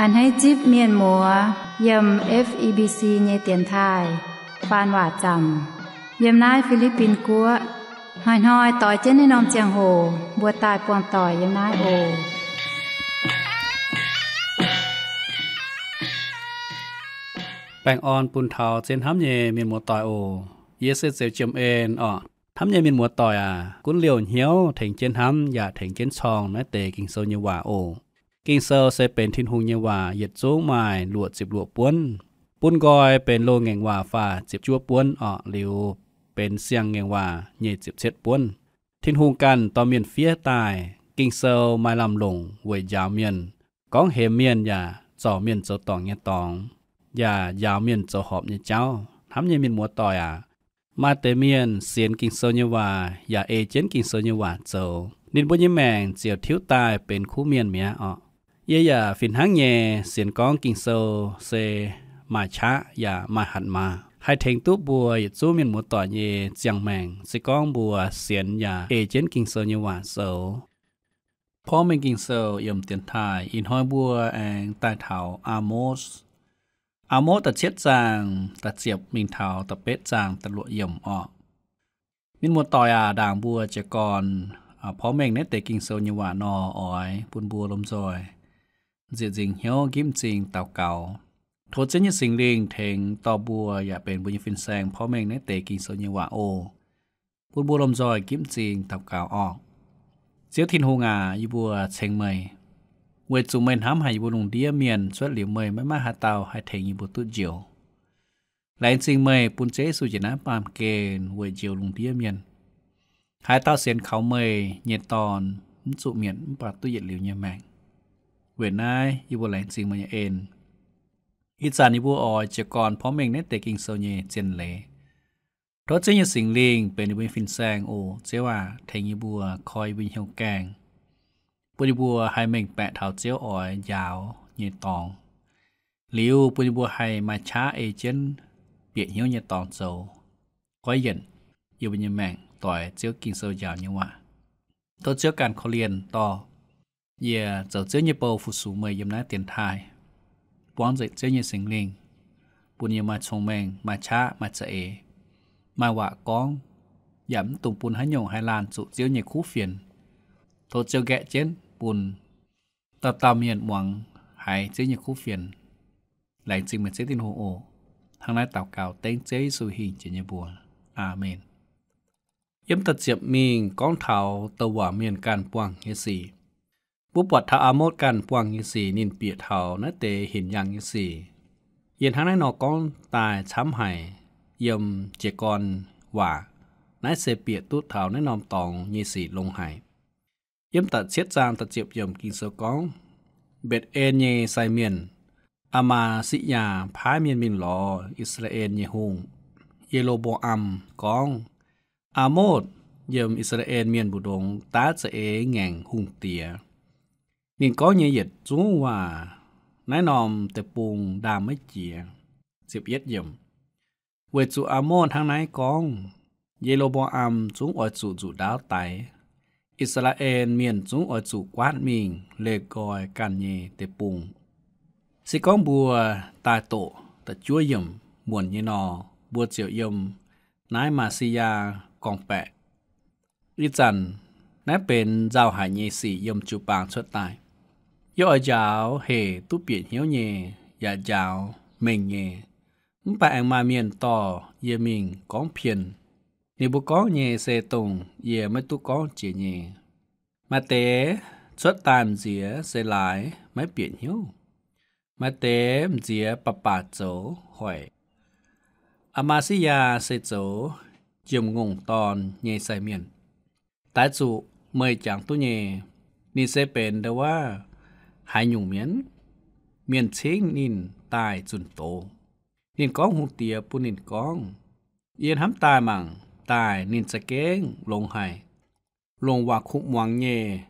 A'hneiv zipv mienh muoz yiem F E B C nyei dienx taaih faan waac zaamc yiem naaiv Fi^li^bin Guoqv. Hnoi-hnoi doix jienv naaiv norm ziangh hoc mbuo daaih buangh doic yiem naaiv oc. Baengh orn bun taux zien hnamv nyei mienh muoz-doic oc. Yie se Zeux Jiem En orqc. Hnamv nyei mienh muoz-doic aac, gunv liouh hnyouv tengx jienv hnamv yaac tengx jienv corng naaiv deix Ging-Sou nyei waac oc. Ging-Sou se benx Tin-Hungh nyei waac, yietc zungv maaih luoqc ziepc luoqc buonv. Bun nqoi benx loz-ngaengc waac faah ziepc juov buonv orqc, liuz benx siang-ngaengc waac nyic ziepc cietv buonv. Tin-Hungh ganh dorh mienh fiev daaih. Ging-Sou maaih lamh longc weic njaaux mienh, gorngv hemx mienh yaac zorc mienh zoux dorngc nyei dorngx, yaac njaaux mienh zoux horpc nyei jauv. Hnamv nyei mienh muoz-doic aac, maaih deix mienh sienx Ging-Sou nyei waac yaac ei jienv Ging-Sou nyei waac zoux, ninh mbuo nyei maengc ziouc tiuv daaih benx kuv mienh mi'aqv orqc. Yie yaac fih hnangv nyei sienx gorngv Ging-Sou se maaih qaqv yaac maaih hatc maaz, haih tengx duqv mbuo yietc zungv mienh muoz-doic nyei ziangh maengc, se gorngv mbuo sienx yaac ei jienv Ging-Sou nyei waac zoux. Porv Mengh Ging-Sou yiem dienx taaih ih hnoi mbuo aengx daaih taux Aa^motv. Aa^motv da'cietv zaang da'ziepc mingh taux da'betv zaang da'luoqc yiemc orqc. Mienh muoz-doic aac, ndaangc mbuo jiez gorn porv mengh naaiv deix Ging-Sou nyei waac nor, oix bun mbuo lomh nzoih nzieqc nzingc hnyouv ginv m'zing daux gaux, tov Ziouv nyei Singx Lingh tengx dorh mbuo yaac benx mbuo nyei fin-saeng porv mengh naaiv deix Ging-Sou nyei waac oc. Bun mbuo lomh nzoih ginv m'zing daux gaux orqc. Ziouv Tin-Hungh aac, yie mbuo ceng meih, weic zuqc meih hnamv haic yie mbuo lungh ndiev mienh cuotv liuz meih maiv maaih haaix dauh haih tengx yie mbuo duqv njoux. Laengz zingh meih bun Ziouv Yesu njiec naaiv baamh gen weic njoux lungh ndiev mienh. Haaix dauh sienx kaux meih nyei Dorn mv zuqc mietc mv baac duqv yietc liuz nyei maengc. Weic naaiv yie mbuo laengz zingh meih nyei en. Ih zanc yie mbuo oix jiez gorn porv mengh naaiv deix Ging-Sou nyei zien leiz. Tov Ziouv nyei Singx Lingh benx yie mbuo nyei fin-saeng oc. Ziouv aac, tengx yie mbuo, koi yie mbuo nyei hnyouv gaengh, bun yie mbuo haih mengh baeqc taux Ziouv oix njaaux nyei dorngx, liuz bun yie mbuo haih maaih qaqv ei jienv bieqc hnyouv nyei dorngx zoux, goiv yienc yie mbuo nyei maengc doix Ziouv Ging-Sou njaaux nyei waac. Tov Ziouv ganh korv-lienh dorh yie zoux Ziouv nyei bou fu-sux meih yiem naaiv dienx taaih. Buangv nzengc Ziouv nyei Singx Lingh, bun yie maaih cong-mengh, maaih qaqv, maaih za'eix, maaih waac gorngv, yaac mv dungx bun haaix nyungc haih laanh zuqc Ziouv nyei kuv fienx. Tov Ziouv nqaeqv jienv bun dauh dauh mienh muangx haiz Ziouv nyei kuv fienx. Laengz zingh meih Ziouv Tin-Hungh oc. Hnangv naaiv daux gaux dengv Ziouv Yesu hingh jiex nyei mbuox. Aamen. Yiem da'ziepc mingh gorngv taux douc waac mienh ganh buangh nyei sic. Mbuo buatc taux Aa^motv ganh buangh nyei sic, ninh bieqc taux naaiv deix hinc yaangh nyei sic. Yie hnangv naaiv nor gorngv daaih camv haic. Yiem jiez gorn waac, naaiv se bieqc duqv taux naaiv norm dorngx nyei sic longx haic. Yiem da'cietv zaang da'ziepc yiemc Ging-Sou gorngv, Mbetc^en nyei sai mienh, Aa^maa^si^yaa, paaiv mienh mingh lorz I^saa^laa^en nyei hungh, Ye^lo^mbo^am, gorngv, Aa^motv yiem I^saa^laa^en mienh mbu'ndongx daav za'eix ngaengc hungh diex. Ninh gorngv nyei yietc zungv waac naaiv norm deic-bung ndaam maiv jiex. Weic zuqc Aa^motv hnangv naaiv gorngv, Ye^lo^mbo^am zungv oix zuqc nzuqc ndaauv daix. I^saa^laa^en mienh zungv oix zuqc guaatv mingh leih nqoi ganh nyei deic-bung. Se gorngv mbuo daaih doqc da'juov yiemc muonc nyei nor, mbuo ziouc yiem naaiv Messiah gorngv-baeqc. Ih zanc naaiv benx nzauh haic nyei sic yiem jiu-baang cuotv daaih. Yie oix njaaux hec duqv bieqc hnyouv nyei yaac njaaux mengh nyei. Mv baac aengx maaih mienh dorh yie mingh gorngv pien. Ninh mbuo gorngv nyei se dongh yie maiv duqv gorngv jiex nyei. Maaih deix cuotv daaih m'nziex se laaix maiv bieqc hnyouv. Maaih deix m'nziex baac baac zoux hoic. Aa^maa^si^yaa se zoux njiemc ngongh dorn nyei sai mienh. Daix zuqc meih jangx duqv nyei, ninh se benx ndo wuov haaix nyungc mienh? Mienh cingv ninh daaih zunh doz. Ninh gorngv hungh diex bun ninh gorngv, yie hnamv daaih mangc daaih ninh za'gengh longx haic, longc waac kuv muangx nyei.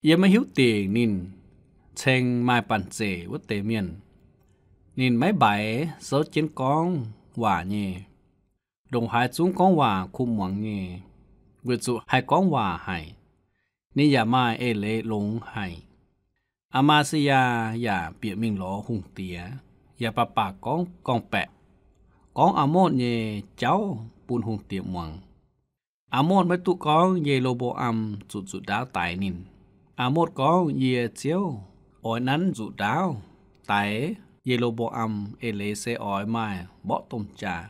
Yie maiv hiuv dingc ninh ceng maaih banh zeic wuov deix mienh. Ninh maiv mbaix souv jienv gorngv waac nyei. Ndongc haaix zungv gorngv waac kuv muangx nyei, weic zuqc haih gorngv waac haic. Ninh yaac maaih eix leiz longx haic. Aa^maa^si^yaa yaac bieqc mingh lorz hungh diex, yaac baac baac gorngv gorngv-baeqc, gorngv Aamotv nyei jauv bun hungh diex muangx. Aamotv maiv duqv gorngv Ye^lo^mbo^am zuqc nzuqc ndaauv daix ninh. Aamotv gorngv, Yie Ziouv oix nanv nzuqc ndaauv daix Ye^lo^mbo^am eix leiz se oix maaih mborqv domh jaa.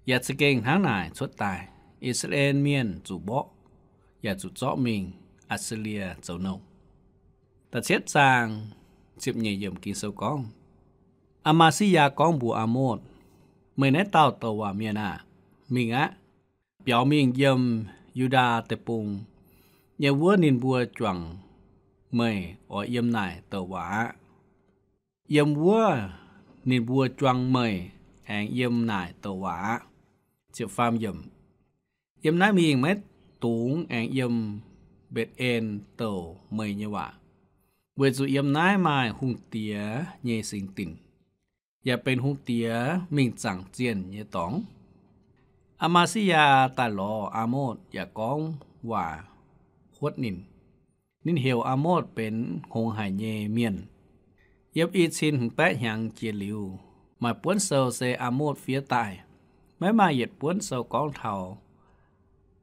Yaac za'gengh hnangv naaic cuotv daaih, I^saa^laa^en Mienh zuqc mborqv, yaac zuqc zorqv mingh Aa^si^lie zoux nouh. Da'cietv zaang ziepc nyeic yiemc Ging-Sou gorngv, Aa^maa^si^yaa gorngv mbuox Aamotv, Meih naaiv dauh douc waac mienh aah! Mingh aqv. Biaux mingh yiem Yu^ndaa Deic-Bung, yiem wuov ninh mbuo juangc meih oix yiem naaic douc waac aqv. Yiem wuov ninh mbuo juang meih aengx yiem naaic douc waac aqv. Yiem naaiv mingh maiv dungx aengx yiem Mbetc^en douc meih nyei waac, weic zuqc yiem naaiv maaih hungh diex nyei singx dinc, yaac benx hungh diex mingh zaangc zienh nyei dorngx. Aa^maa^si^yaa daaih lorz Aamotv yaac gorngv waac huotv ninh. Ninh heuc Aamotv benx hngongx haic nyei mienh. Yiem i cin hmz baeqv hnyangx jiex liuz, maaih buonv sou se Aamotv fiev daaih. Maiv maaih yietc buonv sou gorngv taux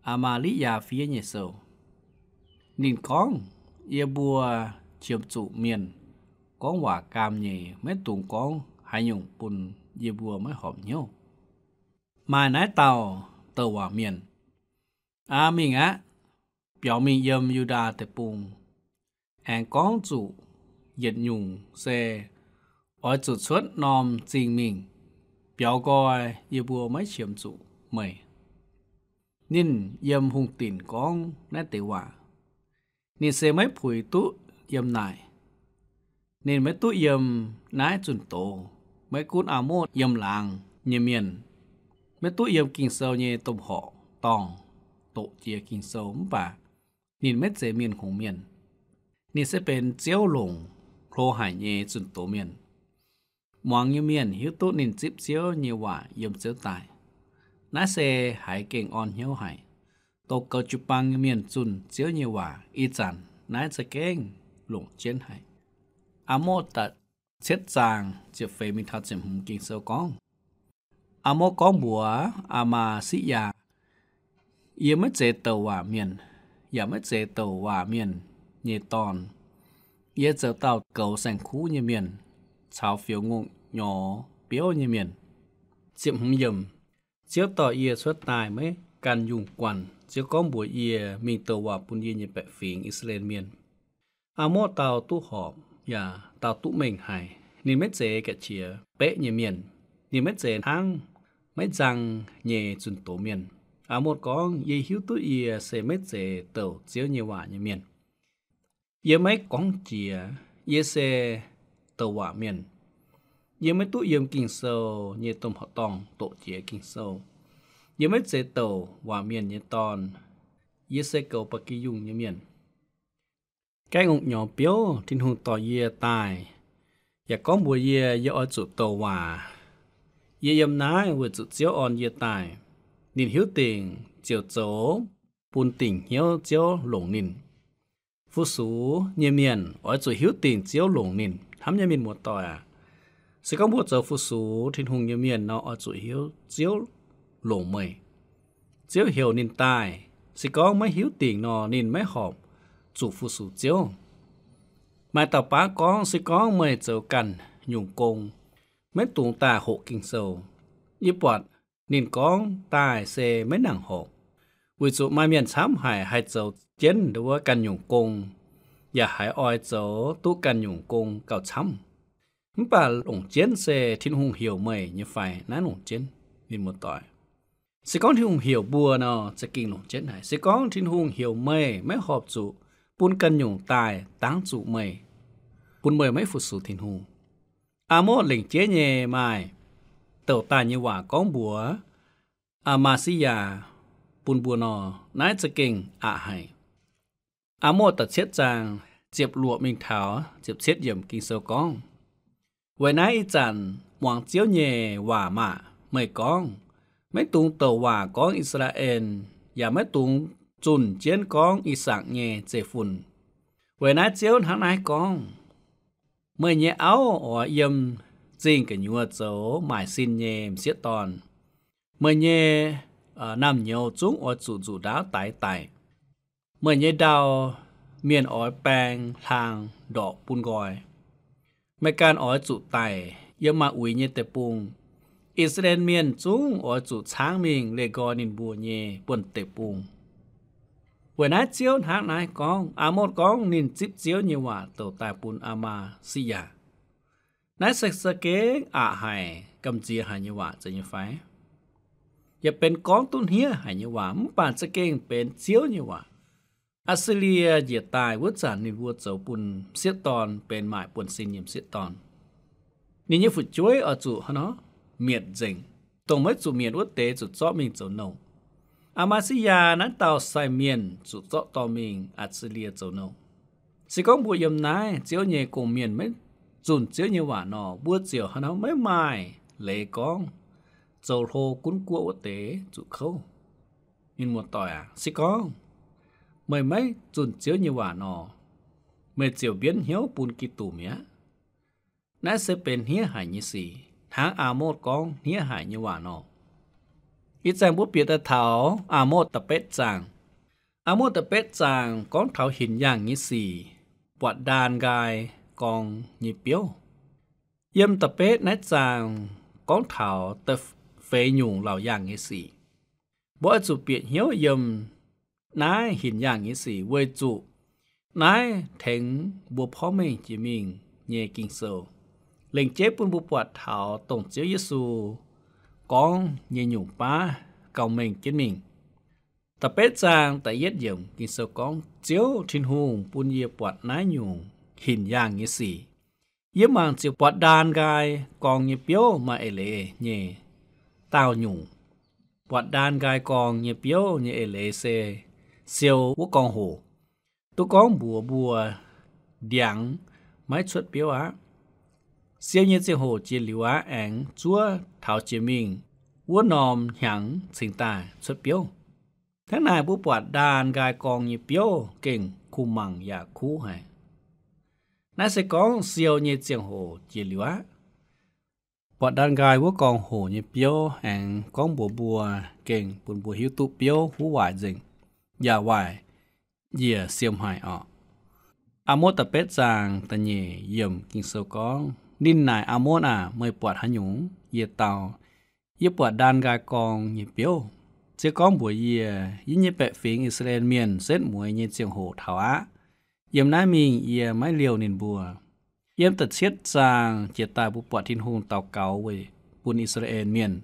Aa^maa^li^yaa fiev nyei sou. Ninh gorngv, Yie mbuo qiemx zuqc mienh gorngv waac gaam nyei, maiv dungx gorngv haaix nyungc bun yie mbuo maiv horpc hnyouv. Maaih naaiv dauh douc waac mienh, aa, mingh aqv. Biaux mingh yiem Yu^ndaa Deic-Bung, aengx gorngv zuqc yietc nyungc se oix zuqc cuotv norm zingh mingh. Biaux nqoi yie mbuo maiv qiemx zuqc meih. Ninh yiem hungh dinc gorngv naaiv deix waac. Ninh se maiv puix duqv yiem naaic. Ninh maiv duqv yiem naaiv zunh doz. Maiv gunv Aamotv yiem laangz nyei mienh, maiv duqv yiem Ging-Sou nyei domh horqc dorngh doqc jiex Ging-Sou mv baac ninh maiv zeiz mienh hngongx mienh. Ninh se benx Ziouv longc hlo haic nyei zunh doz mienh. Muangx nyei mienh hiuv duqv ninh zipv Ziouv nyei waac yiem Ziouv daaih. Naaiv se haiz gengh orn hnyouv haic. Dongh goux jiu-baang nyei mienh zunh Ziouv nyei waac ih zanc naaiv za'gengh longc jienv haic. Aamotv da'cietv zaang ziepc feix mingh taux ziepc hmz Ging-Sou gorngv, Aamotv gorngv mbuox Aa^maa^si^yaa, Yie maiv zeiz douc waac mienh, yaac maiv zeiz douc waac mienh nyei dorn. Yie zoux dauh goux saeng-kuv nyei mienh caux fioux ngongh nyorx biouv nyei mienh. Ziepc hmz yiemc, Ziouv dorh yie cuotv daaih maiv ganh yungh guanh. Ziouv gorngv mbuox yie, Mingh douc waac bun yie nyei baeqc fingx, I^saa^laa^en Mienh. Aamotv dau duqv horpc yaac dau duqv mengh haic. Ninh maiv zeiz ga'qiex beqv nyei mienh. Ninh maiv zeiz hnangv maiv nzang nyei zunh doz mienh. Aamotv gorngv, Yie hiuv duqv yie se maiv zeiz douc Ziouv nyei waac nyei mienh. Yie maiv gorngv jiex yie se douc waac mienh. Yie maiv duqv yiem Ging-Sou nyei domh horqc dorngh doqc jiex Ging-Sou. Yie maiv zeiz douc waac mienh nyei dorn. Yie se goux ba'gi yungh nyei mienh. Gaeqv ngongh nyorx biouv Tin-Hungh dorh yie daaih, yaac gorngv mbuox yie, yie oix zuqc douc waac. Yie yiem naaiv weic zuqc Ziouv orn yie daaih. Ninh hiuv dingc ziouc zoux bun dingc hnyouv Ziouv longc ninh. Fu-sux nyei mienh oix zuqc hiuv dingc Ziouv longc ninh. Hnamv nyei mienh muoz-doic aac, se gorngv mbuo zoux fu-sux Tin-Hungh nyei mienh nor, oix zuqc hiuv Ziouv longc meih. Ziouv heuc ninh daaih. Se gorngv maiv hiuv dingc nor, ninh maiv horpc zuqc fu-sux Ziouv. Maaih dauh baav gorngv, se gorngv meih zoux ganh nyungc gong, maiv dungx daaih hoqc Ging-Sou. Yie buatc ninh gorngv daaih se maiv nangc horpc, weic zuqc maaih mienh camv haic haih zoux jienv wuov ganh nyungc gong, yaac haiz oix zoux duqv ganh nyungc gong gauh camv. Mv baac longc jienv se Tin-Hungh heuc meih nyei fai? Naaiv longc jienv, mienh muoz-doic. Se gorngv Tin-Hungh heuc mbuo nor, za'gengh longc jienv haic. Se gorngv Tin-Hungh heuc meih maiv horpc zuqc bun ganh nyungc daaih dangv zuqc meih, bun meih maiv fu-sux Tin-Hungh. Aa^motv lengc jeiv nyei maaih douc daaih nyei waac gorngv mbuox Aa^maa^si^yaa bun mbuo nor, naaiv za'gengh aqc haic. Aa^motv da'cietv zaang ziepc luoqc mingh taux ziepc cietv yiemc Ging-Sou gorngv, Weic naaiv ih zanc muangx Ziouv nyei waac maah! Meih gorngv, Maiv dungx douc waac gorngv I^saa^laa^en, yaac maiv dungx zunh jienv gorngv I^sakc nyei zeiv-fun. Weic naaiv Ziouv hnangv naaiv gorngv, meih nyei auv oix yiem zingh gu'nyuoz zoux maaic sin nyei m'sieqv dorn. Meih nyei naamh nyouz zungv oix zuqc nzuqc ndaauv daix daic. Meih nyei ndau-mienh oix baeng hlaang ndorqc bun nqoi. Meih ganh oix zuqc daic yiem maaz-uix nyei deic-bung. I^saa^laa^en Mienh zungv oix zuqc caangv mingh leih nqoi ninh mbuo nyei buonv-deic-bung. Weic naaiv Ziouv hnangv naaiv gorngv. Aa^motv gorngv ninh zipv Ziouv nyei waac douc daaih bun Aa^maa^si^yaa. Naaiv se za'gengh aqc haic, gamh nziex haic nyei waac zeiz nyei fai? Yaac benx gorngv duqv hniev haic nyei waac, mv baac za'gengh benx Ziouv nyei waac. Aa^si^lie njiec daaih wuov zanc ninh mbuo zoux bun m'sieqv dorn benx maaic buonv-sin nyei m'sieqv dorn. Ninh nyei fu'jueiv oix zuqc hnangv nor mietc nzengc. Dongh maiv zuqc mietc wuov deix zuqc zorqv mingh zoux nouh. Aa^maa^si^yaa naaiv dauh sai mienh zuqc zorqv dorh mingh Aa^si^lie zoux nouh. Se gorngv mbuo yiem naaiv Ziouv nyei gong-mienh maiv zunh Ziouv nyei waac nor, mbuo ziouc hnangv nor maiv maaih leiz gorngv zoux hlo gunv guoqv wuov deix zuqc kouv. Mienh muoz-doic aac, se gorngv meih maiv zunh Ziouv nyei waac nor, meih ziouc mbienv hnyouv bun Giduc mi'aqv. Naaiv se benx hniev haic nyei sic, hnangv Aa^motv gorngv hniev haic nyei waac nor. Ih zanc mbuo bieqc daaih taux Aa^motv da'betv zaang. Aa^motv da'betv zaang gorngv taux hinc yaangh nyei sic, buatc ndaan nqaai gorng nyei biouv. Yiem da'betv naaiv zaang gorngv taux da'feix nyungc laauc yaangh nyei sic. Mbuo oix zuqc bieqc hnyouv yiem naaiv hinc yaangh nyei sic weic zuqc naaiv tengx mbuo porv mengh jiex mingh nyei Ging-Sou, lengc jeiv bun mbuo buatc taux dongh Ziouv Yesu gorngv nyei nyungc baav gauh mengh jienv mingh. Da'betv zaang da'yietv yiemc Ging-Sou gorngv, Ziouv Tin-Hungh bun yie buatc naaiv nyungc hinc yaangh nyei sic. Yie mangc ziouc buatc ndaan nqaai gorng nyei biouv maaih eix leiz nyei daauh nyungc. Buatc ndaan nqaai gorng nyei biouv nyei eix leiz se siou wuov gorngv-hoc. Duqv gorngv mbuox mbuo, ndiangx maiv cuotv biouv aqv. Siou nyei ziangh hoc jiex liuz aqv, aengx zuov taux jiex mingh wuov norm hnyangx cingx daaih cuotv biouv. Hnangv naaic mbuo buatc ndaan nqaai gorng nyei biouv gengh kuh mangc yaac kuv haic. Naaiv se gorngv siou nyei ziangh hoc jiex liuz aqv. Buatc ndaan nqaai wuov gorngv-hoc nyei biouv aengx gorngv mbuox mbuo, gengh bun mbuo hiuv duqv biouv huv waaic nzengc, yaac waaic njiec siemx haic orqc. Aa^motv da'betv zaang da'nyeic yiemc Ging-Sou gorngv, Ninh naaic Aa^motv aah! Meih buatc haaix nyungc? Yie dau, Yie buatc ndaan nqaai gorng nyei biouv. Se gorngv mbuox yie, yie nyei baeqc fingx, I^saa^laa^en Mienh, setv mueiz nyei ziangh hoc taux aqv. Yiem naaiv mingh yie maiv liouh ninh mbuo. Yiem da'cietv zaang jiex daaih mbuo buatc Tin-Hungh daux gaux weic bun I^saa^laa^en Mienh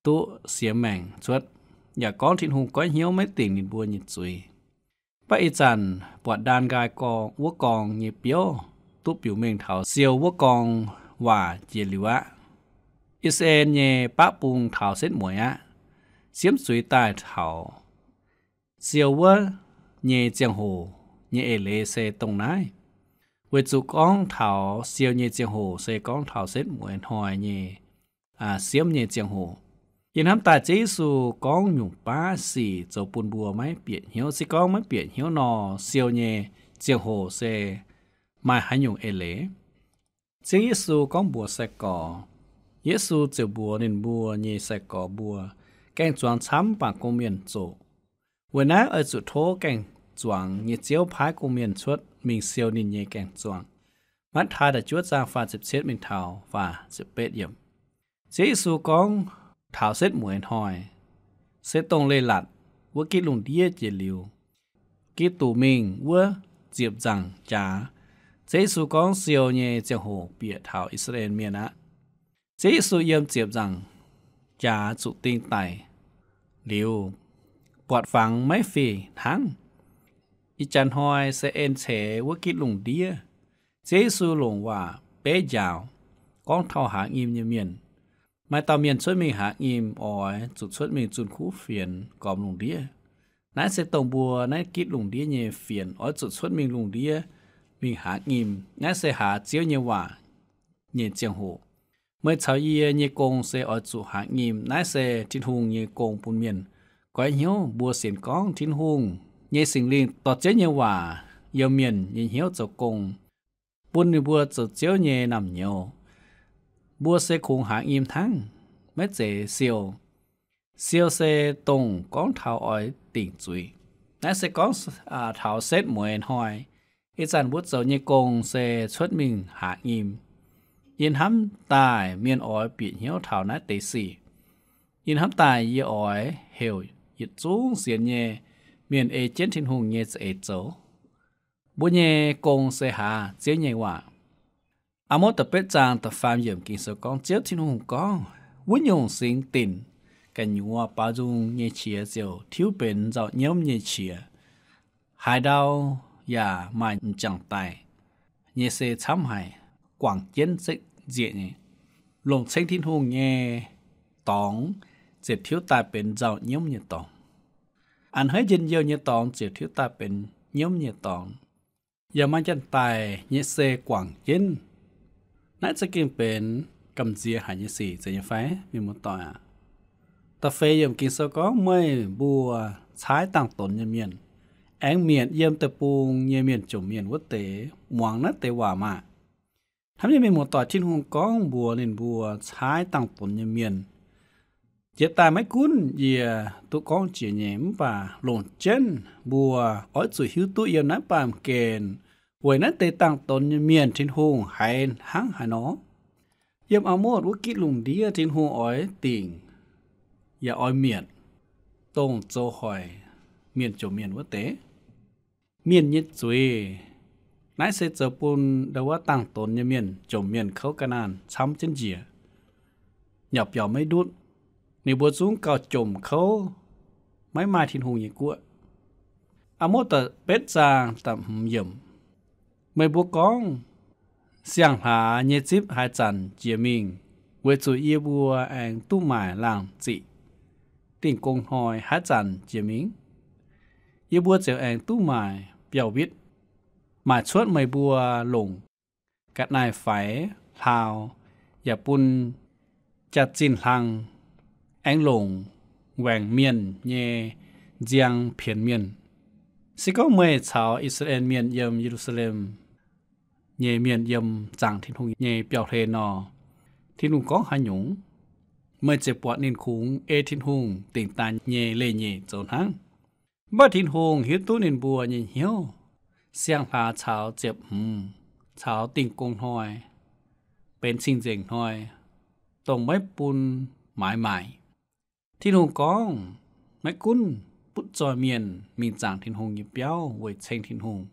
duqv siemx maengc cuotv, yaac gorngv Tin-Hungh goiv hnyouv maiv dingc ninh mbuo nyei zuiz. Mv baac ih zanc buatc ndaan nqaai gorng, wuov gorng nyei biouv duqv biux mengh taux siou wuov gorng waac jiex liuz aqv. I^saa^laa^en nyei baqv bung taux setv mueiz aqv. Siemv zuiz daaih taux siou wuov nyei ziangh hoc nyei eix leiz se dongh naaiv, weic zuqc gorngv taux siou nyei ziangh hoc se gorngv taux setv mueiz hnoi nyei siemv nyei ziangh hoc. Yie hnamv daaih Ziouv Yesu gorngv nyungc baav sic zoux bun mbuo maiv bieqc hnyouv. Se gorngv maiv bieqc hnyouv nor, siou nyei ziangh hoc se maaih haaix nyungc eix leiz? Ziouv Yesu gorngv mbuox sai-gorx, Yesu ziouc mbuox ninh mbuo nyei sai-gorx mbuo, Gaeng-zuangx camv bangc gong-mienh zoqc. Weic naaiv oix zuqc tov gaeng-zuangx nyei Ziouv paaiv gong-mienh cuotv mingh siou ninh nyei gaeng-zuangx. Matv^taai da'juov zaang faah ziepc cietv mingh taux faah ziepc betv yiemc. Ziouv Yesu gorngv taux setv mueiz hnoi, se dongh leiz-latc wuov gitv lungh ndiev jiex liuz, Giduc mingh wuov ziepc nzaangc jaax. Ziouv Yesu gorngv siou nyei ziangh hoc bieqc taux I^saa^laa^en Mienh aqv. Ziouv Yesu yiem ziepc nzaangc jaax zuqc ding daic liuz, buatc fangx maiv fih hnangv. Ih jaax hnoi se en ceix wuov gitv lungh ndiev. Ziouv Yesu longc waac beiv njaaux, gorngv taux haaix nyim nyei mienh. Maaih dauh mienh cuotv mingh haaix nyim oix zuqc cuotv mingh zunh kuv fienx gormx lungh ndiev. Naaiv se dongh mbuo naaiv gitv lungh ndiev nyei fienx oix zuqc cuotv mingh lungh ndiev mingh haaix nyim. Naaiv se haaix Ziouv nyei waac nyei ziangh hoc. Meih caux yie nyei gong se oix zuqc haaix nyim. Naaiv se Tin-Hungh nyei gong bun mienh goiv hnyouv. Mbuo sienx gorngv Tin-Hungh nyei Singx Lingh dorh Ziouv nyei waac yiem mienh nyei hnyouv zoux gong, bun ninh mbuo zoux Ziouv nyei naamh nyouz. Mbuo se kungx haaix nyim hnangv, maiv zeiz siou. Siou se dongh gorngv taux oix dingc zuiz. Naaiv se gorngv taux setv mueiz hnoi, ih zanc mbuo zoux nyei gong se cuotv mingh haaix nyim. Yie hnamv daaih mienh oix bieqc hnyouv taux naaiv deix sic. Yie hnamv daaih yie oix heuc yietc zungv sienx nyei mienh ei jienv Tin-Hungh nyei za'eix zoux. Mbuo nyei gong se haaz Ziouv nyei waac. Aa^motv da'betv zaang da'faam yiemc Ging-Sou gorngv, Ziouv Tin-Hungh gorngv, Wuov nyungc singx dinc gu'nyuoz baaux nzung nyei qiex ziouc tiuv benx nzauh nyiemv nyei qiex. Haaix ndau yaac maaih m'jangc daic nyei se camv haic, guangc jienv zekv nzieqc nyei. Longc ceng Tin-Hungh nyei dorngx ziouc tiuv daaih benx nzauh nyiemv nyei dorngx. A'hneiv njien-youh nyei dorngx ziouc tiuv daaih benx nyiemv nyei dorngx. Yaac maaih janx-daic nyei se guangc jienv. Naaiv za'gengh benx gamh nziex haic nyei sic, zeiz nyei fai, mienh muoz-doic aac? Da'feix yiemc Ging-Sou gorngv, Meih mbuo caaiv dangx-donx nyei mienh, aengx mietc yiem deic-bung nyei mienh jomc mienh wuov deix muangx naaiv deix waac maah! Hnamv nyei mienh muoz-doic, Tin-Hungh gorngv mbuox ninh mbuo caaiv dangx-donx nyei mienh. Jiex daaih maiv gunv yie duqv gorngv jiex nyei, mv baac longc jienv mbuo oix zuqc hiuv duqv yiem naaiv baamh gen weic naaiv deix dangx-donx nyei mienh Tin-Hungh haiz hnangv haaix nor. Yiem Aa^motv wuov gitv lungh ndiev Tin-Hungh oix dingc yaac oix mietc dongh zoux hoic mienh jomc mienh wuov deix. Mienh nyei zuiz, naaiv se zoux bun ndau wuov dangx-donx nyei mienh jomc mienh kouv ga'naaiv naanh camv jienv njiec, nyauc biaux maiv ndutv. Ninh mbuo zungv gauh jomc kouv, maiv maaih Tin-Hungh nyei guoqv. Aa^motv da'betv zaang da'hmz yiemc, Meih mbuo gorngv, Siang-hlaax nyei zipv haaix zanc jiex mingh? Weic zuqc yie mbuo aengx duqv maaic laangh ziqc dingh gong hnoi haaix zanc jiex mingh? Yie mbuo ziouc aengx duqv maaic biauv-witv, maaic cuotv meih mbuo longc ga'naaiv-faix hlaau, yaac bun jaax-zinh hlang, aengx longc waengc mienh nyei nziang pienx mienh. Se gorngv meih caux I^saa^laa^en Mienh yiem Ye^lu^saa^lem nyei mienh yiem zaangc Tin-Hungh nyei biauv-hlen nor, Tin-Hungh gorngv haaix nyungc, meih ziouc buatc ninh kungx ei Tin-Hungh dingc daaih nyei leiz-nyeic zoux hnangv. Mv baac Tin-Hungh hiuv duqv ninh mbuo nyei hnyouv. Siang-hlaax caux ziepc hmz, caux dingh gong hnoi, benx cing-nzengc hnoi, dongh maiv bun maaiz maaic. Tin-Hungh gorngv, maiv gunv butv zoih mienh mingh zaangc Tin-Hungh nyei biauv weic ceng Tin-Hungh,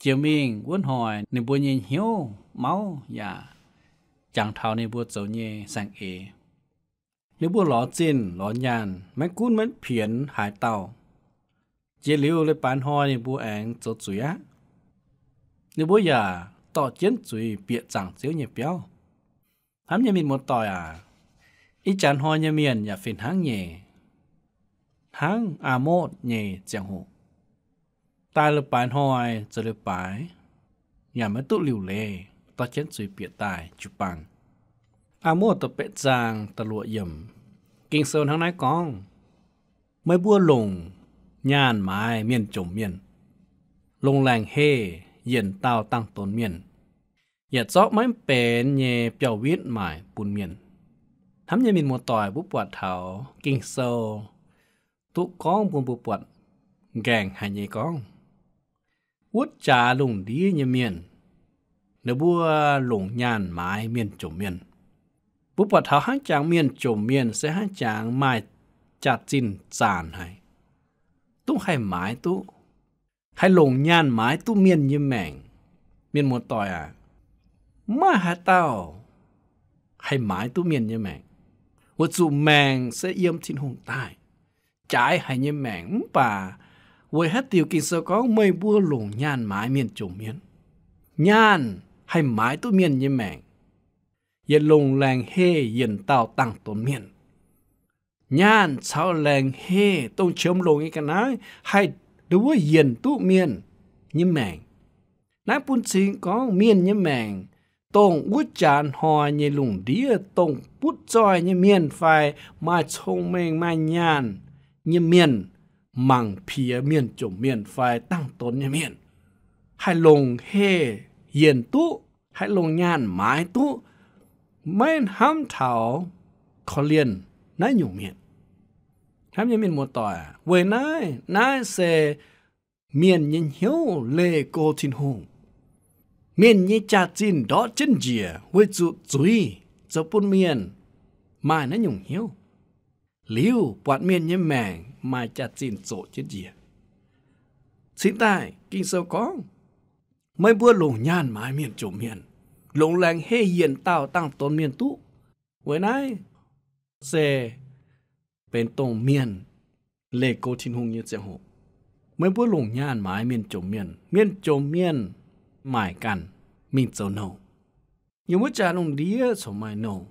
jiex mingh wuov hnoi ninh mbuo nyei hnyouv mauv yaac jangx taux ninh mbuo zoux nyei saeng-eix. Ninh mbuo lorz zinh lorz nyaanh, maiv gunv maiv pienx haaix dauh. Jiex liuz leiz-baaix hnoi ninh mbuo aengx zoux zuiz aqv. Ninh mbuo yaac dorh jienv zuiz bieqc zaangc Ziouv nyei biauv. Hnamv nyei mienh muoz-doic aac, ih jaax hnoi nyei mienh yaac fih hnangv nyei, hnangv Aa^motv nyei ziangh hoc. Daaih leiz-baaix hnoi zoux leiz-baaix, yaac maiv duqv liuc leiz, dorh jienv zuiz bieqc daaih jiu-baang. Aa^motv da'betv zaang da'luoqc yiemc, Ging-Sou hnangv naaiv gorngv, Meih mbuo longc nyaanh maaiz mienh jomc mienh, longc laengc heh yienc dauh dangx-donx mienh, yaac zorqv maiv benx nyei biauv-witv maaic bun mienh. Hnamv nyei mienh muoz-doic, mbuo buatc taux Ging-Sou duqv gorngv bun mbuo buatc nqaengc haic nyei gorngv, wuov jaax lungh ndiev nyei mienh, ninh mbuo longc nyaanh maaiz mienh jomc mienh. Mbuo buatc taux hnangv jangx mienh jomc mienh se hnangv jangx maaih jaax-zinh zaanc haic, duqv haih maaiz duqv, haih longc nyaanh maaiz duqv mienh nyei maengc. Mienh muoz-doic aac, maiv maaih haaix dauh haih maaiz duqv mienh nyei maengc, weic zuqc maengc se yiem Tin-Hungh daaih. Jaaix haic nyei maengc, mv baac weic haaix diuc Ging-Sou gorngv meih mbuo longc nyaanh maaiz mienh jomc mienh? Nyaanh haih maaiz duqv mienh nyei maengc, yaac longc laengc heh yienc dauh dangx-donx mienh. Nyaanh caux laengc heh dongh qiemx longc nyei ga'naaiv haih nduov yienc duqv mienh nyei maengc. Naaiv bun cing gorngv mienh nyei maengc, dongh wuov jaax hnoi nyei lungh ndiev, dongh butv zoih nyei mienh fai maaih cong-mengh maaih nyaanh nyei mienh, mangc piex mienh jomc mienh fai dangx-donx nyei mienh. haih longc heh yienc duqv, haih longc nyaanh maaiz duqv, maiv hnamv taux korv-lienh naaiv nyungc mienh. Hnamv nyei mienh muoz-doic, weic naaiv, naaiv se mienh nyei hnyouv leih go Tin-Hungh. Mienh nyei jaax-zinh ndortv jienv njiec weic zuqc zuiz zoux bun mienh maaih naaiv nyungc hnyouv. Liuz buatc mienh nyei maengc maaih jaax-zinh zoqc jienv njiec. Cingx daaih Ging-Sou gorngv, meih mbuo longc nyaanh maaiz mienh jomc mienh, longc laengz heh yienc dauh dangh donx mienh duqv. Weic naaiv se benx dongh mienh leih go Tin-Hungh nyei ziangh hoc. Meih mbuo longc nyaanh maaiz mienh jomc mienh, mienh jomc mienh maaic ganh mingh zoux nouh. Yiem wuov jaax lungh ndiev corc maaih nouh.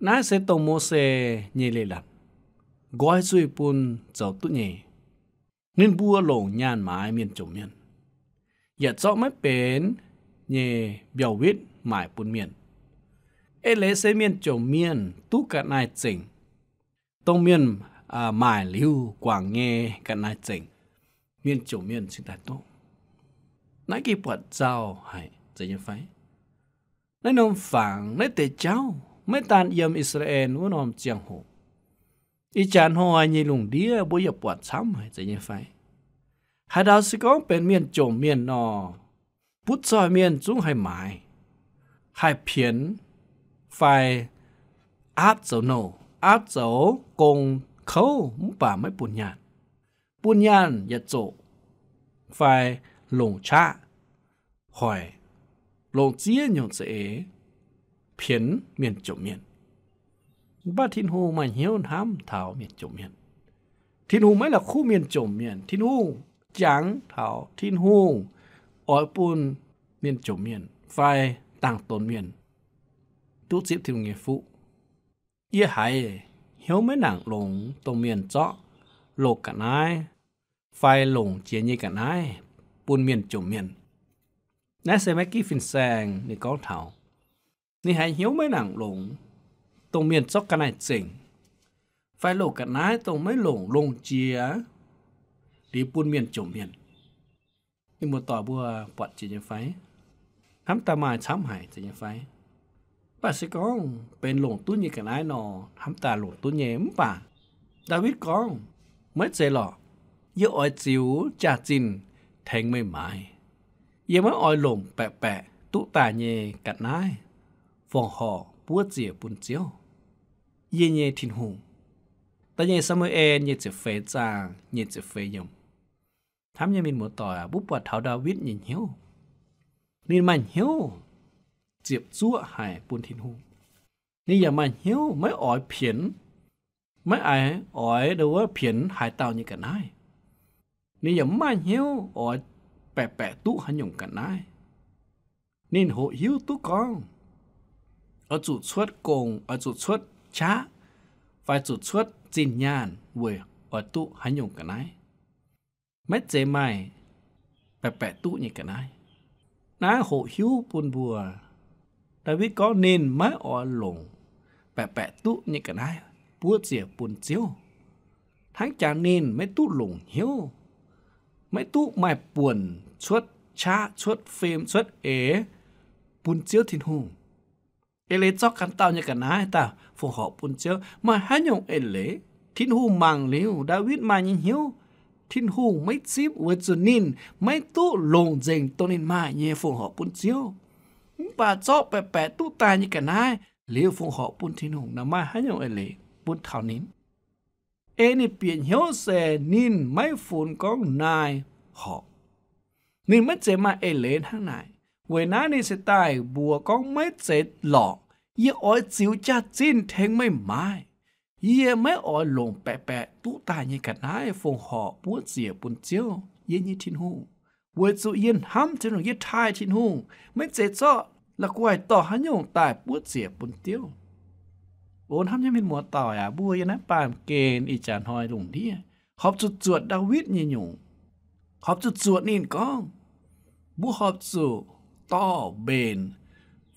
Naaiv se dongh Mose nyei leiz-latc, nqoi zuiz bun zoux duqv nyei. Ninh mbuo longc nyaanh maaiz mienh jomc mienh, yaac zorqv maiv benx nyei mbiauh witv maaic bun mienh. Eix leiz se mienh jomc mienh duqv ga'naaiv zengc, dongh mienh maaic liuz guangc nyei ga'naaiv zengc, mienh jomc mienh cingx daaih duqv. Naaiv gengh buatc nzauh haic, zeiz nyei fai? Naaiv norm fangx, naaiv deix jauv maiv daan yiem I^saa^laa^en wuov norm ziangh hoc. Ih jaax hnoi nyei lungh ndiev mbuo yaac buatc camv haic, zeiz nyei fai? Haaix dauh se gorngv benx mienh jomc mienh nor, butv zoih mienh zungv haih maaiz, haih pienx, fai aapv zoux nouh, aapv zoux gong kouv, mv baac maiv bun nyaanh. Bun nyaanh yaac zoqc, fai longc qaqv hoic, longc ziex nyungc za'eix pienx mienh jomc mienh. Mv baac Tin-Hungh maaih hnyouv hnamv taux mienh jomc mienh. Tin-Hungh maiv la'kuqv mienh jomc mienh. Tin-Hungh jangx taux Tin-Hungh oix bun mienh jomc mienh fai dangh donx mienh duqv zipv Tin-Hungh nyei fuqv. Yie haiz hnyouv maiv nangc longx dongh mienh zorqv loz ga'naaiv fai longc jiex nyei ga'naaiv bun mienh jomc mienh. Naaiv se Maggie fin-saeng ninh gorngv taux, ninh haiz hnyouv maiv nangc longx dongh mienh zorqv ga'naaiv zengc fai loz ga'naaiv dongh maiv longc, longc jiex liuz bun mienh jomc mienh. Mienh muoz-doic mbuo buatc jiex nyei fai? Hnamv daaih maaih camv haic, zeiz nyei fai? Mv baac se gorngv benx longc duqv nyei ga'naaiv nor, hnamv daaih longc duqv nyei. Mv baac Ndaawitv gorngv, maiv zeiz lorqc. Yie oix ziux jaax-zinh tengx meih maaiz. Yie maiv oix longc baeqc baeqc duqv daaih nyei ga'naaiv fongc horc buov ziec bun Ziouv, yie nyei Tin-Hungh. Da'nyeic Saa^mu^en nyei ziepc feix zaang nyei ziepc feix yiemc. Hnamv nyei mienh muoz-doic, mbuo buatc taux Ndaawitv nyei hnyouv. Ninh maaih hnyouv ziepc zuoqv haic bun Tin-Hungh. Ninh yaac maaih hnyouv maiv oix pienx, maiv oix ndo wuov pienx haaix dauh nyei ga'naaiv. Ninh yaac mv maaih hnyouv oix baeqc baeqc duqv haaix nyungc ga'naaiv. Ninh hoqc hiuv duqv gorngv oix zuqc cuotv gong, oix zuqc cuotv qaqv, fai zuqc cuotv zinh nyaanh weic oix duqv haaix nyungc ga'naaiv. Maiv zeiz maaih baeqc baeqc duqv nyei ga'naaiv. Naaiv hoqc hiuv bun mbuo, Ndaawitv gorngv ninh maiv oix longc baeqc baeqc duqv nyei ga'naaiv buov ziec bun Ziouv. Hnangv jangx ninh maiv duqv longc hnyouv, maiv duqv maaih buonc cuotv qaqv, cuotv fim, cuotv eix bun Ziouv Tin-Hungh. Eix leiz zorqv ganh dauh nyei ga'naaiv daaih fongc horc bun Ziouv. Maaih haaix nyungc eix leiz Tin-Hungh mangc liuz Ndaawitv maaih nyei hnyouv, Tin-Hungh maiv zipv weic zuqc ninh maiv duqv longc nzengc dongh ninh maaih nyei fongc horc bun Ziouv. Mv baac zorqv baeqc baeqc duqv daaih nyei ga'naaiv liuz fongc horc bun Tin-Hungh. Naaiv maaih haaix nyungc eix leiz bun taux ninh? Ei ninh bieqc hnyouv se ninh maiv funx gorngv naaiv horc. Ninh maiv zeiz maaih eix leiz hnangv naaic. Weic naaiv ninh se daaih mbuox gorngv, maiv zeiz lorqc. Yie oix ziux jaax-zinh tengx meih maaiz. Yie maiv oix longc baeqc baeqc duqv daaih nyei ga'naaiv fongc horc buov ziec bun Ziouv, yie nyei Tin-Hungh, weic zuqc yie hnamv Tin-Hungh, yie taaih Tin-Hungh, maiv zeiz zorqv la'guaih dorh haaix nyungc daaih buov ziec bun Ziouv. O hnamv nyei mienh muoz-doic aac, mbuo yiem naaiv baamh gen ih jaax hnoi lungh ndiev, horpc zuqc zuotc Ndaawitv nyei nyungc. Horpc zuqc zuotc ninh gorngv, mbuo horpc zuqc dorh mbenc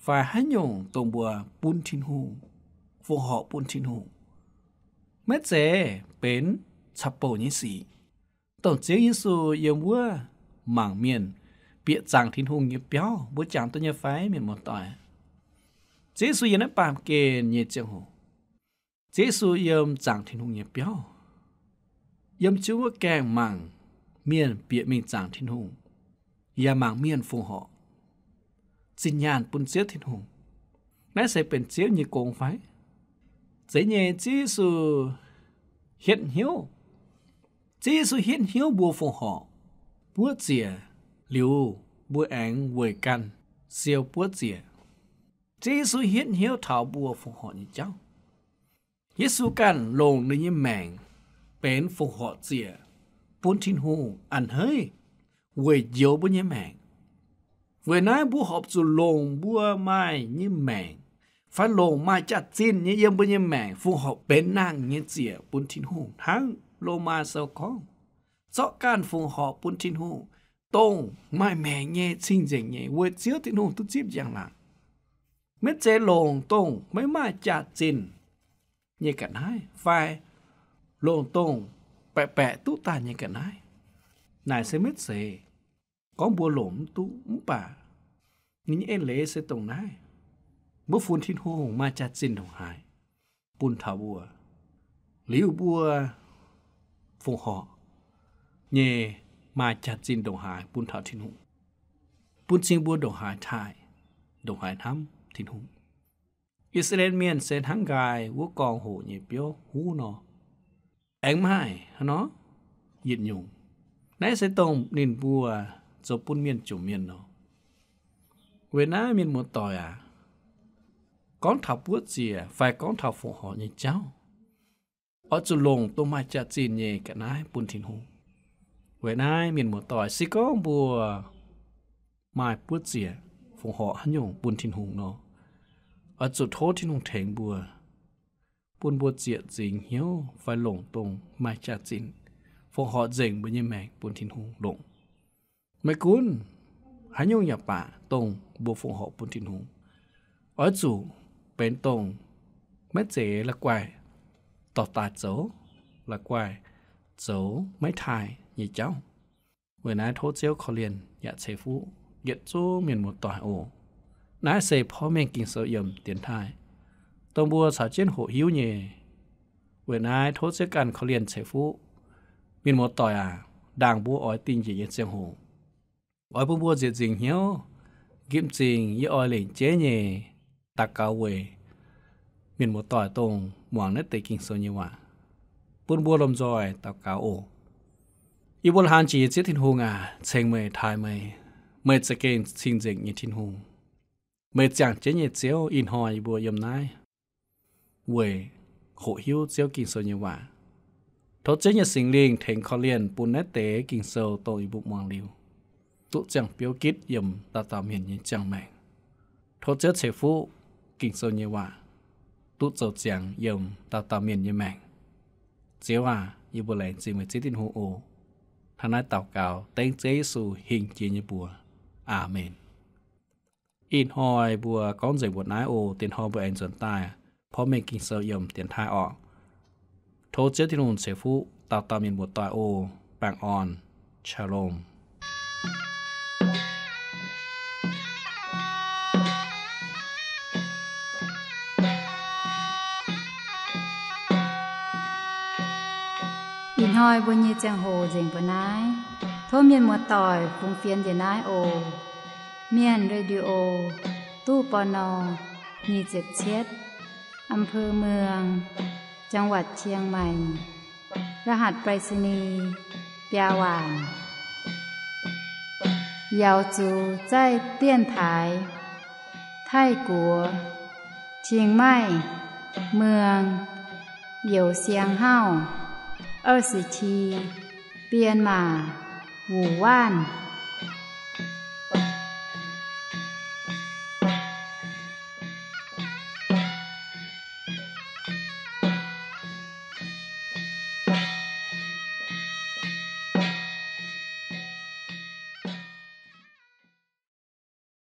fai haaix nyungc dongh mbuo bun Tin-Hungh, fongc horc bun Tin-Hungh. Maiv zeiz benx caux bouh nyei sic. Dongh Ziouv Yesu yiem wuov mangc mienh bieqc zaangc Tin-Hungh nyei biauv. Mbuo jangx duqv nyei fai, mienh muoz-doic? Ziouv Yesu yiem naaiv baamh gen nyei ziangh hoc, Ziouv Yesu yiem zaangc Tin-Hungh nyei biauv. Yiem Ziouv wuov gaengh mangc mienh bieqc mingh zaangc Tin-Hungh, yaac mangc mienh fongc horc, zinh nyaanh bun Ziouv Tin-Hungh. Naaiv se benx Ziouv nyei gong fai? Zeiz nyei, Ziouv Yesu hietv hnyouv. Ziouv Yesu hietv hnyouv mbuo fongc horc buov ziec liuz, mbuo aengx weic ganh siou buov ziec. Ziouv Yesu hietv hnyouv taux mbuo fongc horc nyei jauv. Yesu ganh longc ninh nyei maengc benx fongc horc ziec bun Tin-Hungh a'hneiv weic njoux mbuo nyei maengc. Weic naaiv mbuo horpc zuqc longc mbuo maaih nyei maengc, fai longc maaih jaax-zinh nyei yiem mbuo nyei maengc fongc horc benx nangh nyei ziec bun Tin-Hungh. Hnangv Lomaa Sou gorngv, zorqv ganh fongc horc bun Tin-Hungh, dongh maaih maengc nyei, cing-nzengc nyei, weic Ziouv Tin-Hungh duqv zipv njang-laangc. Maiv zeiz longc dongh maiv maaih jaax-zinh nyei ga'naaiv fai longc dongh baeqc baeqc duqv daaih nyei ga'naaiv. Naaic se maiv zeiz gorngv mbuo longc mv duqv, mv baac ninh nyei eix leiz se dongh naaiv. Mbuo funx Tin-Hungh maaih jaax-zinh ndongc haaix bun taux mbuo, liuz mbuo fongc horc nyei maaih jaax-zinh ndongc haaix bun taux Tin-Hungh, bun cing mbuo ndongc haaix taaih, ndongc haaix hnamv Tin-Hungh. I^saa^laa^en Mienh se hnangv nqaai wuov gorngv hoqc nyei biouv huv nor, aengx maaih hnangv nor yietc nyungc. Naaiv se dongh ninh mbuo zoux bun mienh jomc mienh nor. Weic naaiv mienh muoz-doic aac, gorngv taux buov ziec fai gorngv taux fongc horc nyei jauv, oix zuqc longc dongh maaih jaax-zinh nyei ga'naaiv bun Tin-Hungh. Weic naaiv mienh muoz-doic, se gorngv mbuo maaih buov ziec fongc horc haaix nyungc bun Tin-Hungh nor, oix zuqc tov Tin-Hungh tengx mbuo, bun mbuo ziec nzingx hnyouv fai longc dongh maaih jaax-zinh fongc horc nzengc mbuo nyei maengc bun Tin-Hungh longc. Maiv gunv haaix nyungc yaac baac, dongh mbuo fongc horc bun Tin-Hungh, oix zuqc benx dongh maiv zeiz la'guaih dorh daaih zoux, la'guaih zoux maiv taaih nyei jauv. Weic naaiv tov Ziouv korv-lienh yaac ceix fuqv yietc zungv mienh muoz-doic oc. Naaiv se porv mengh Ging-Sou yiem dienx taaih, dongh mbuo caux jienv hoqc hiuv nyei. Weic naaiv tov Ziouv ganh korv-lienh ceix fuqv. Mienh muoz-doic aac, ndaangc mbuo oix dingh njiec nyei ziangh hoc, oix bun mbuo ziec nzingc hnyouv. Nqipv nzingc yie oix lengc jeiv nyei daux gaux weic mienh muoz-doic dongh muangx naaiv deix Ging-Sou nyei waac, bun mbuo lomh nzoih daux gaux oc. Yie mbuo laanh jiex nyei Ziouv Tin-Hungh aac, ceng meih, taaih meih. Meih za'gengh cing-nzengc nyei Tin-Hungh. Meih ziangh jienv nyei Ziouv. Ih hnoi yie mbuo yiem naaiv weic hoqc hiuv Ziouv Ging-Sou nyei waac. Tov Ziouv nyei Singx Lingh tengx korv-lienh bun naaiv deix Ging-Sou dongh yie mbuo muangx liuz, duqv ziangh biouv gitv yiem dauh dauh mienh nyei ziangh maengc. Tov Ziouv ceix fuqv Ging-Sou nyei waac duqv zoux ziangx yiem dauh dauh mienh nyei maengc. Ziouv aac, yie mbuo laengz zingh meih Ziouv Tin-Hungh oc. Hnangv naaiv daux gaux dengv Ziouv Yesu hingh jiex nyei mbuox. Aamen. Ih hnoi mbuo gorngv nzengc mbuoqc naaiv oc. Diex hnoi mbuo aengx nzuonx daaih porv mengh Ging-Sou yiem dienx taaih orqc. Tov Ziouv Tin-Hungh ceix fuqv dauh dauh mienh muoz-doic oc. Baengh orn. Shalom. Ih hnoi mbuo nyei ziangh hoc nzengc mbuo naaiv. Tov mienh muoz-doic fungx fienx njiec naaiv oc. Mienh Radio, ตู้ ปณ. nyic ziepc cietv, อำเภอเมือง จังหวัดเชียงใหม่ รหัสไปรษณีย์ biaa waanc. 瑶族在电台 Taiv Guoqv, เชียงใหม่ เมือง Youz Siang Hauv, 二十七, Bienh Maac, Wuoqc Waanv.